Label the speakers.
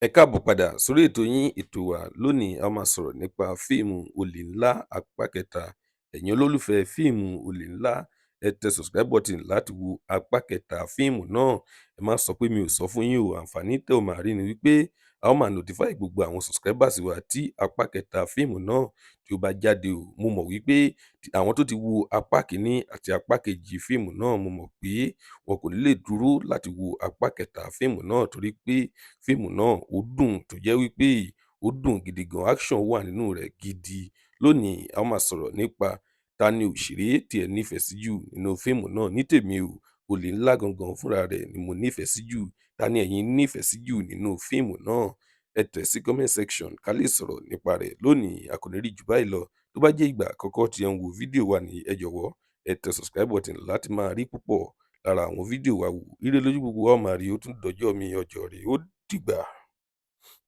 Speaker 1: Ẹ káàbọ̀ padà sórí ètò yín, ètò wa. Lónìí, a máa sọ̀rọ̀ nípa fíìmù Olè Ńlá apá kẹta. Ẹ̀yin olólùfẹ́ fíìmù Olè Ńlá, ẹ tẹ subscribe button láti wo apá kẹta fíìmù náà. Ẹ má sọ pé mi ò sọ fún yín o. Àǹfààní tẹ́ ò máa rí ni wípé a ó máa notify gbogbo àwọn subscribers wa tí apá kẹta fíìmù náà tí ó bá jáde o. Mo mọ̀ wípé àwọn tó ti wo apá kìíní àti apá kejì fíìmù náà, mo mọ̀ pé wọn kò ní lè dúró láti wo apá kẹta fíìmù náà, torí pé fíìmù náà ó dùn, tó jẹ́ wípé ó dùn gidi gan, action wà nínú rẹ̀ gidi. Lónìí, a ó máa sọ̀rọ̀ nípa ta ni òṣèré tí ẹ nífẹ̀ẹ́ sí jù nínú fíìmù náà. Ní tèmi o, Olè Ńlá gangan fúnra rẹ̀ ni mo nífẹ̀ẹ́ sí jù. Ta ni ẹ̀yin nífẹ̀ẹ́ sí jù nínú fíìmù náà? Ẹ tẹ̀ sí comment section ká lè sọ̀rọ̀ nípa rẹ̀. Lónìí, a kò ní rí jù báyìí lọ. Tó bá jẹ́ ìgbà àkọ́kọ́ tí ẹ ń wo fídíò wa ní, ẹ jọ̀wọ́, ẹ tẹ subscribe button láti máa rí púpọ̀ lára àwọn fídíò wa wò. Ire lójú gbogbo wa ó máa rí. Ó tún dọjọ́ mi, ọjọ́ rẹ̀ ó dìgbà.